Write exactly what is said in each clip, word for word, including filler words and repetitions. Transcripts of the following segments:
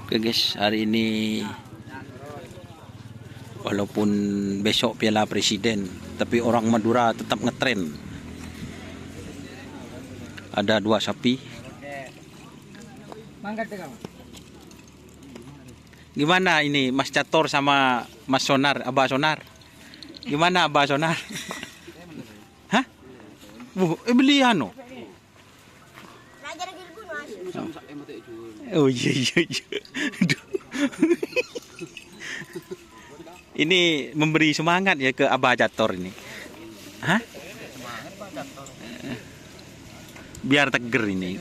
Oke, guys, hari ini walaupun besok Piala Presiden, tapi orang Madura tetap ngetren. Ada dua sapi. Gimana ini, Mas Catur sama Mas Sonar, Abah Sonar? Gimana, Abah Sonar? Hah? Bu, eh, beli anu. Oh, iya, iya, iya. Aduh. Ini memberi semangat ya ke Abah Catur ini. Hah? Biar teger ini.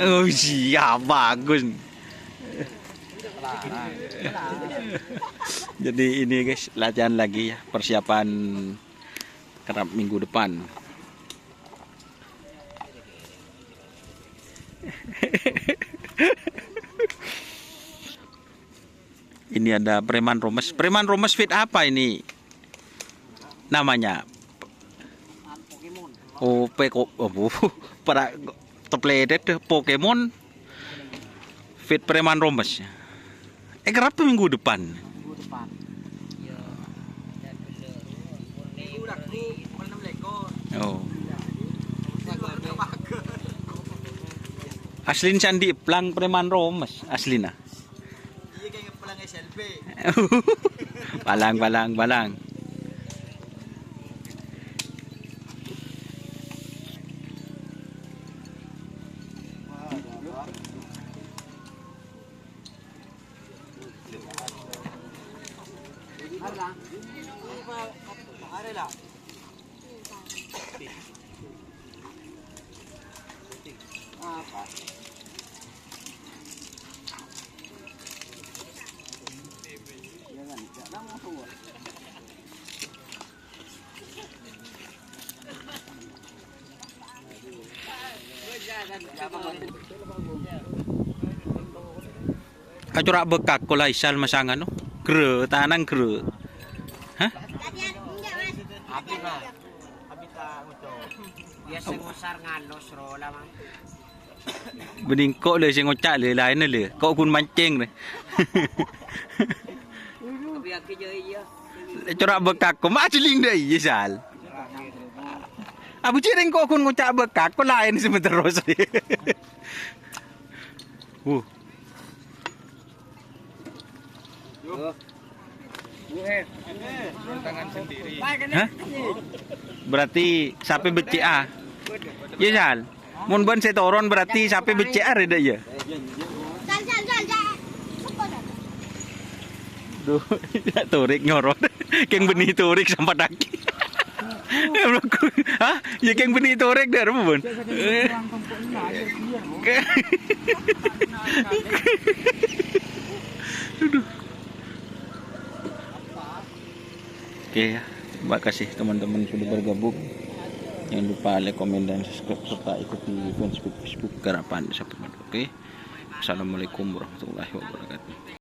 Oh, siap, bagus. Jadi ini, guys, latihan lagi ya, persiapan kerap minggu depan. Ini ada preman Romes. Preman Romes fit apa ini namanya? Oh, peko, oh, para tepledet deh, Pokemon fit preman Romes. Eh, kerap minggu depan. Minggu depan. Iya. Minggu rabu, mulai enam lekor. Oh. Aslin sandi plang preman Romes, aslina. Iya, kayak plang S L B. Palang, palang, palang. Acora' bâkak kola isal masang anu, grö, tanang grö. Hah? Abi, Mas. Abi ta' ngoco'. Biasa ngosar ngalos rola, Mang. Bânnè engko' lè sè ngoca' lè, laènna lè. Ko' ghun mancèng lè. Tapi aki jâ' iyâ. Cora' bâkak, ko' ma' ajhelling dâ' iyâ, Sal. Abu Cireng ko' ghun ngoca' bâkak, ko' laèn sè terros. Wuh. Hah? Berarti sapè beccè'a. Iyâ, Sal. Mon bân sè toron berarti sapè beccè'a rè dâ' iyâ. Sal, sal, sal, sal. Duh, torik nyorot. Kèng bânnè torik sampataghi. Hah? Iyâ kèng bânnè torik dâ' remma, Bun. Aduh. Oke ya, terima kasih teman-teman sudah bergabung. Jangan lupa like, komen, dan subscribe serta ikuti fanspage Facebook Karapan Supplement. Oke. Assalamualaikum warahmatullahi wabarakatuh.